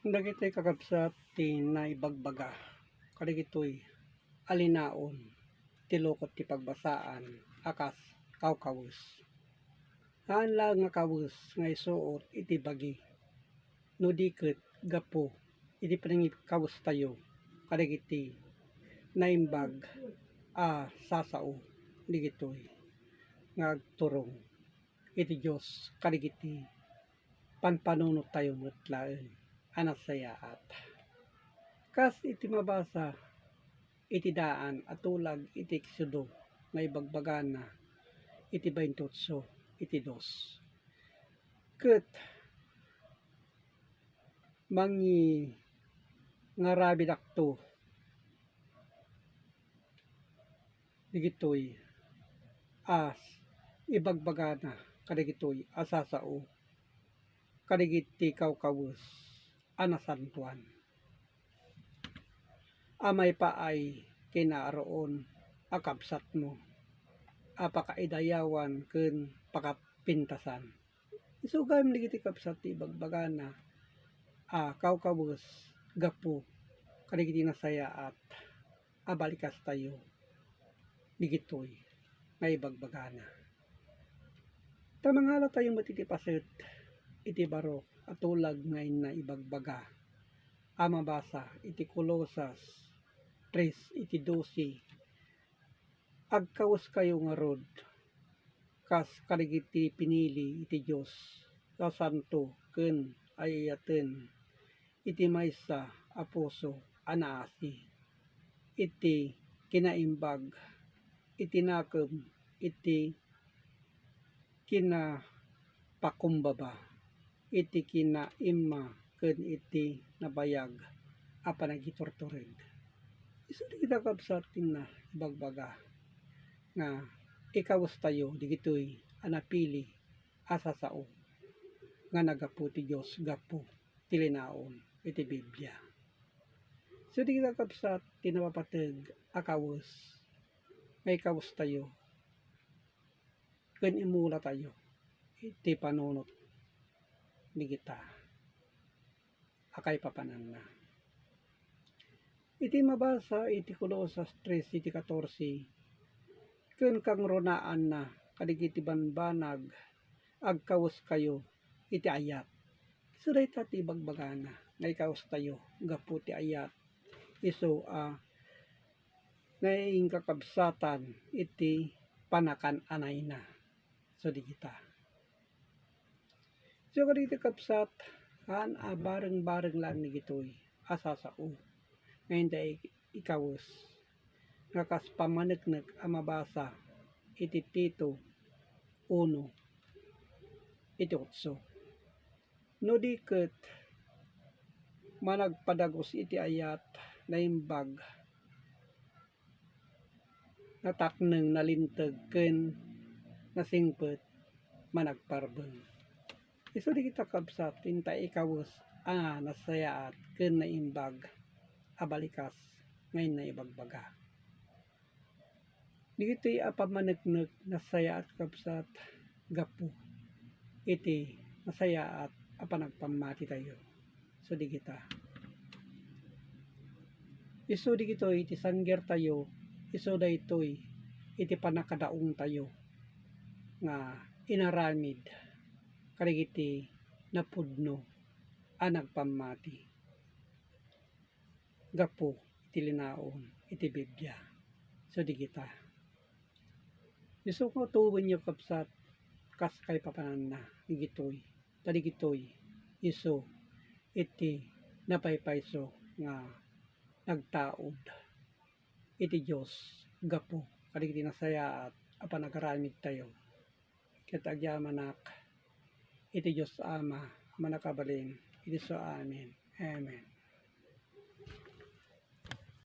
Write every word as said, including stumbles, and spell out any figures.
Dagitoy, kakabsat, ti naibagbaga kadagitoy a linaon ti lukot ti pagbasaan a kas kawkawes. Haan laeng nga kawes nga isuot iti bagi, no di ket gapu iti panangikawestayo kadagiti naimbag a sasao dagitoy nga agturong iti Dios kadagiti panpanunottayo met laeng a nasayaat. Kas iti mabasa iti daan a tulag iti Exodo nga ibagbagana iti baintiotso iti dos. Ket mangingarabidakto dagitoy a ibagbagana kadagitoy a sasao kadagiti kawkawes a nasantoan a maipaay ken Aaron a kabsatmo a pakaidayawan ken pakapintasan. Isu gayam dagiti kabsat ti ibagbagana a kawkawes gapu kadagiti nasayaat a balikastayo dagitoy nga ibagbagana. Ta mangalatayo met iti paset iti baro a tulag nga inna ibagbaga a mabasa iti Colosas tres iti dose, agkaweskayo ngarud kas kadagiti pinili iti Dios a santo ken ay-ayaten iti maysa a puso a naasi iti kinaimbag, iti nakem, iti kinapakumbaba, iti kinaimma ken iti nabayag a panagiturtured. Isu dagita kabsat ti inna ibagbaga nga ikawestayo dagitoy a napili a sasao nga naggapu ti Dios gapu ti linaon iti Biblia. Isu dagita kabsat ti napapateg a kawes nga ikawestayo ken imulatayo iti panunot dagita a kaipapananna. Iti mabasa iti Colosas tres iti katorse, ken kangrunaanna kadagiti bambanag, agkaweskayo iti ayat. Isu dayta ti ibagbagana nga ikawestayo gapu ti ayat, isu a nainkakabsatan iti panakan-anayna. So, dagita. So, kadagiti kabsat, haan a bareng-bareng laeng dagitoy a sasao nga inda ik-, ikawes nga kas pammaneknek a mabasa iti Tito uno iti otso. No di ket managpadagus iti ayat, naimbag, natakneng, nalinteg, ken nasingpet, managparbeng. Isu dagita kabsat, inta ikawes a nasayaat ken naimbag a balikas nga inna ibagbaga. Dagitoy a pammaneknek nasayaat, kabsat, gapu iti nasayaat a panagpammatitayo. So, dagita. Isu dagitoy iti sanggertayo, isu daytoy iti pannakadaongtayo nga inaramid kadagiti napudno a nagpammati gapu iti linaon iti Biblia. So, dagita. Isu nga tuwenyo, kabsat, kas kaipapananna, dagitoy. Ta dagitoy isu iti napaypayso nga nagtaud iti Dios gapu kadagiti nasayaat a panagaramidtayo. Ket agyamanak iti Dios Ama a Mannakabalin, iti isu amin. Amen.